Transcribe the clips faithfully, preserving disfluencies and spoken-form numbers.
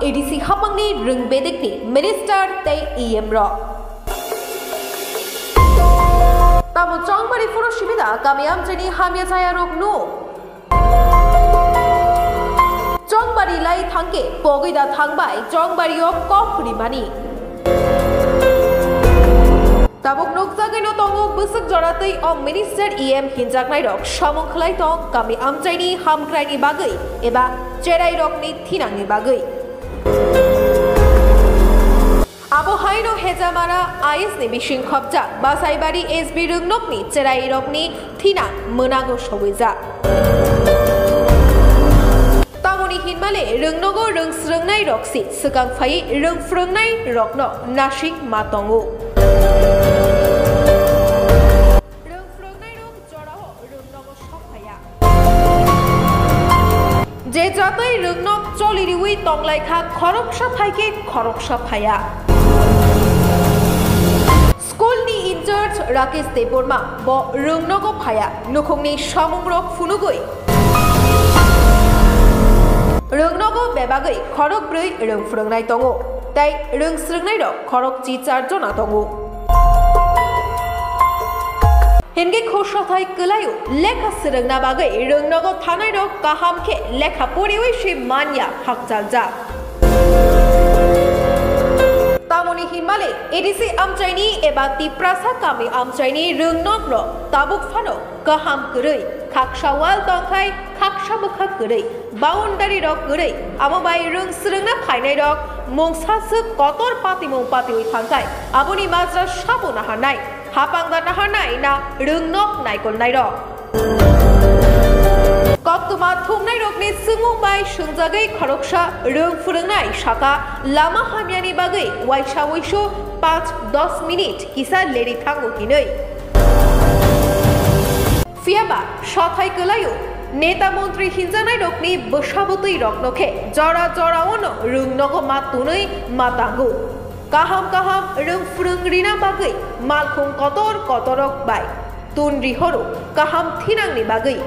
A D C hapangni rwng bedekni minister tei E M rok. Tamo Chongbari phuro sibida kami amchaini hamya chaya rok no. Chongbari lai thangke pogwi da thangbai Chongbari o kok rimani. Tabuk nukjagwi no tongo bwswk jora twi o minister E M hinjaknai rok samung khlai tong kami amchaini hamkraini bagwi eba cherai rokni thinangni bagwi. Abo haino Hejamara I S ni bising khopjak Basaibari S B rwngnokni cherai rokni thinang mwnago sogwijak. Tamoni hinmale rwngnogo rwng srwngnai rok si swkang phai rwng phrwngnai rokno nasing ma tongo. Rwng phrwngnai rok jorao rwngnogo sok phaiya. Je jatwi rwngnok choli riwi tonglaikha khoroksa phaikhe khoroksa phaiya. School ni in charge Rakesh Debbarma bo rwngnogo phaiya, nukhungni samungrok phunugwi. Rwngnogo bebagwi khorok brwi rwng phrwngnai tongo, tei rwng srwngnai rok khorok chi char jona tongo. Hinkhe khosrothai kwlaio lekha swrwngna bagwi rwngnogo thanai rok kaham khe lekha poriwi se manya hakchaljak. Tamoni hinmale A D C amchaini eba Tiprasa kami amchaini rwngnok rok tabuk phano kaham kwrwi khaksa wal tongkhai khaksa bwkha kwrwi boundary rok kwrwi amo bai rwng swrwngna phainai rok mungsa swk kotor patimung patiwi thangkhai aboni majra sabo naharnai hapang da naharnai na rwngnok naikolnai rok. Koktwma thumnai rokni swngmung bai swngjagwi khoroksa rwng phwrwngnai saka lama hamyani bagwi waisa waisu panch dos minute kisa leri thango hinwi. Phiyaba sothai kwlaio neta montri hinjaknai rokni bwsabwtwi rokno khe jora jora ono rwng nogo ma tunwi ma tango. Kaham kaham rwng phrwng rina bagwi malkhung kotor kotorok bai tun rihoro kaham thinangni bagwi.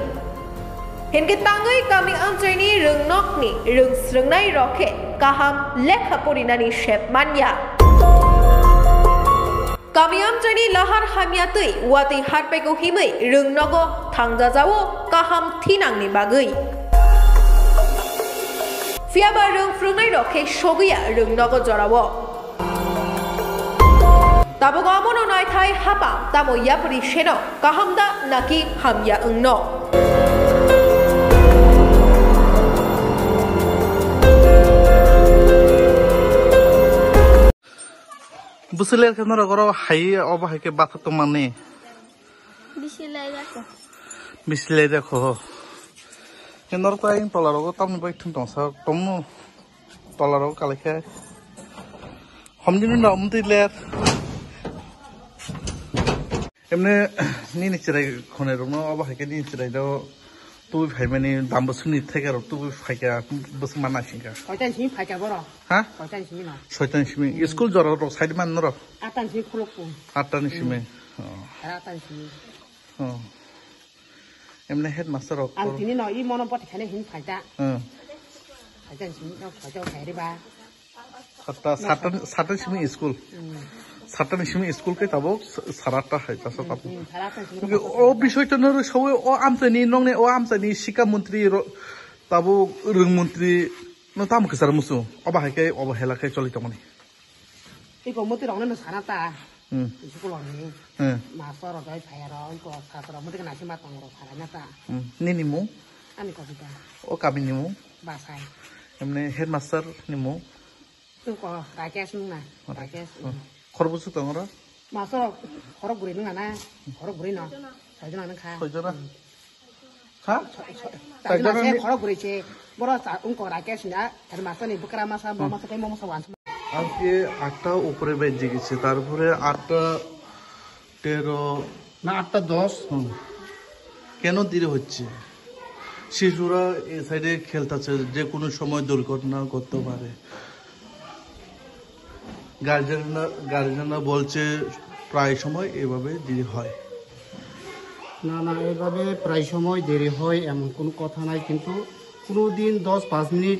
Hinkhe tangwi kami amchaini rwng nokni rwng srwngnai rok khe kaham lekha porinani sep manya. Kami amchaini lahar hamya twi watwi harpego himwi rwng nogo thangjajao kaham thinangni bagwi. Phiyaba rwng phrwngnai rok khe sogwiya rwng nogo jorao. Tabuk omono naithai hapang tamo yapri seno kaham da naki hamya wngno. Bwswk ler khe norok oro hai obo hai khe bathak tongmani? Bisi lai jakho. Bisi lai jakho. Khe norok tai tola rogo tamni bai thum tongsa tongmo. Tola rogo kalai khe. Homjini no mtwi ler. Emne nini chwrai khone rokno obo hai khe nini chwrai do tubui phaimani dam bwswkni theka rok tubui phaikha bwswk ma naisingkha. Soitan simi phaikha borok. Ha? Soitan simi no. Soitan simi. Hmm. School jora rok side man norok? Atan simi khuluk pun. Atan simi. Hmm. Oh. Atan simi. Oh. Emne headmaster rok. Ang tini no i mono boti khane hin phaita. Hmm. Phaita simi no phaita khairi ba. Sata, sata, sata simi school. Hmm. Sata ni simi school ke tabo sarata hai tasa tabo. Hmm, sarata simi. Oke, o bisoi to noro sawi o amchani nongne o amchani sika montri ro tabo rwng montri no tam kesar musu. Oba hai ke oba hela ke choli tongoni. Iko moti rok no sana ta. Hmm. School ni. Hmm. Master rok doi phaya rok iko satra moti na sima tong rok sana ta. Hmm. Nini mu? Ani kobita. O kami ni mu? Basai. Emne headmaster ni mu? Tungko Rakesh nung na. Rakesh. Rakesh. Hmm. Khorbusu tong ro? Master rok khorok bwrwi nung na. Khorok bwrwi no. Sajna nung kha. Sajna. Hmm. Ha? Sajna se khorok bwrwi se. Boro sa ungko Rakesh na. Headmaster ni bwkra masa bo masa kai mo masa wan. আজকে আটটা উপরে বেজে গেছে, তারপরে আটটা তেরো। না, আটটা দশ। হুম। কেন দেরি হচ্ছে? শিশুরা এই সাইডে খেলতেছে, যে কোনো সময় দুর্ঘটনা ঘটতে পারে। গার্জেনরা, গার্জেনরা বলছে প্রায় সময় এভাবে দেরি হয়। না, না, এভাবে প্রায় সময় দেরি হয় এমন কোনো কথা নাই, কিন্তু কোনো দিন দশ পাঁচ মিনিট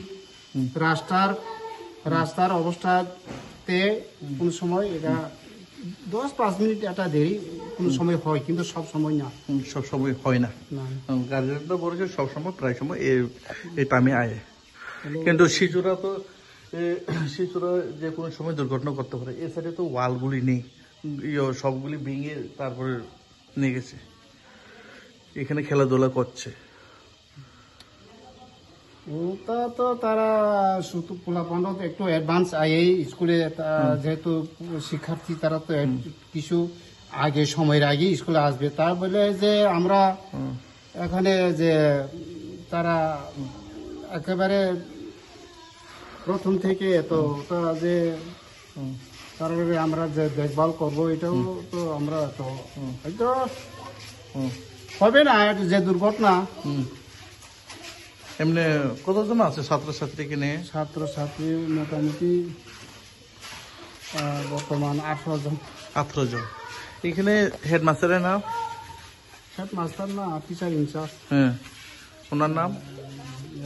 হুম। রাস্তার রাস্তার অবস্থাতে কোনো সময় এটা দশ পাঁচ মিনিট একটা দেরি কোনো সময় হয়, কিন্তু সব সময় না। হুম, সব সময় হয় না। না। হুম, গার্জিয়ান তো বলেছে সব সময়, প্রায় সময় এই, এই টাইমে আয়। হ্যালো। কিন্তু শিশুরা তো, এ, শিশুরা যে কোনো সময় দুর্ঘটনা করতে পারে। এ সাইডে তো ওয়ালগুলি নেই, ইয়ে, সবগুলি ভেঙে তারপরে নিয়ে গেছে। এখানে খেলাধুলা করছে। ওটা তো তারা শুধু পোলাপানরা তো একটু অ্যাডভান্স আগে স্কুলে, তা, হুম। যেহেতু শিক্ষার্থী, তারা তো এক-, হুম। কিছু আগে, সময়ের আগে স্কুলে আসবে। তা বলে যে আমরা হুম। এখানে যে তারা একেবারে প্রথম থেকে এত হুম। ওটা যে হুম। তারপরে আমরা যে দেখভাল করবো, এটাও হুম। তো আমরা তো হুম। হয়তো হুম। হবে না, এটা যে দুর্ঘটনা। হুম। এমনি কতজন আছে ছাত্রছাত্রী এখানে? ছাত্রছাত্রী মোটামুটি, আহ, বর্তমান আঠারো জন। আঠারো জন। এখানে হেডমাস্টারের নাম? হেডমাস্টার না, টিচার ইনচার্জ। হ্যাঁ। ওনার নাম?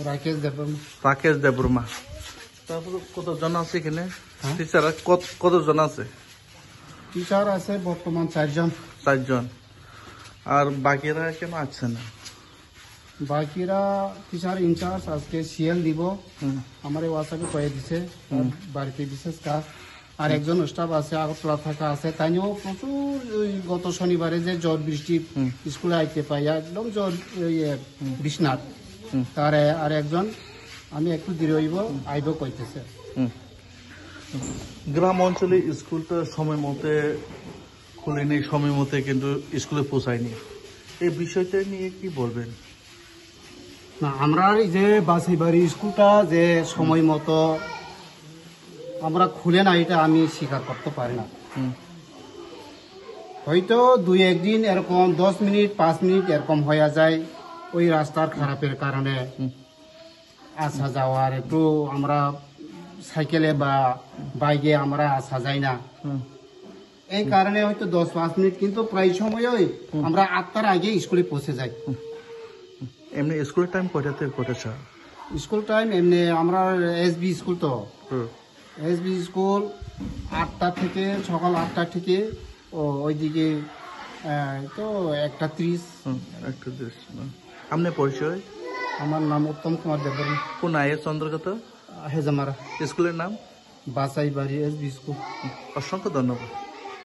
রাকেশ দেববর্মা। রাকেশ দেববর্মা। তারপরে কতজন আছে এখানে? হ্যাঁ? টিচার কত, কতজন আছে? টিচার আছে বর্তমান চারজন। চারজন। আর বাকিরা কেন আসছে না? বাকিরা টিচার ইনচার্জ আজকে সিএল দিব। হুম। আমার এই WhatsApp-এ কয়ে দিছে, হুম। বাড়িতে বিশেষ কাজ। আর হুম। একজন স্টাফ আছে, আগরতলা থাকা আছে, তাইও প্রচুর ওই গত শনিবারে যে ঝড় বৃষ্টি হুম। স্কুলে আইতে পাই, একদম ঝড়, ওই, এ, হুম। বিশ্বনাথ। হুম। তারে আর একজন আমি একটু দেরি হইব, হুম। আইব কইতেছে। হুম। গ্রাম অঞ্চলে স্কুলটা সময় মতে খুলেনি, সময় মতে কিন্তু স্কুলে পৌঁছায়নি। এই বিষয়টা নিয়ে কি বলবেন? না, আমরা এই যে বাসাইবাড়ি স্কুলটা যে সময় মতো আমরা খুলে না, এটা আমি স্বীকার করতে পারি না। হুম। হয়তো দুই একদিন এরকম দশ মিনিট, পাঁচ মিনিট এরকম হয়ে যায়, ওই রাস্তার খারাপের কারণে। হুম। আসা যাওয়ার একটু আমরা সাইকেলে বা বাইকে আমরা আসা যায় না। হুম। এই কারণে হয়তো দশ পাঁচ মিনিট, কিন্তু প্রায় সময়ই হুম। আমরা আটটার আগে স্কুলে পৌঁছে যাই। হুম। এমনি স্কুলের টাইম কয়টা থেকে কয়টা, স্যার? স্কুল টাইম এমনি আমরা এসবি স্কুল তো। হুম। এসবি স্কুল আটটা থেকে, সকাল আটটা থেকে ও ওইদিকে, আহ, তো একটা ত্রিশ। হুম, একটা ত্রিশ, হুম। আপনার পরিচয়? আমার নাম উত্তম কুমার দেববর্মা। কোন আইএস অন্তর্গত? হেজামারা। স্কুলের নাম? বাসাইবাড়ি এসবি স্কুল। অসংখ্য ধন্যবাদ।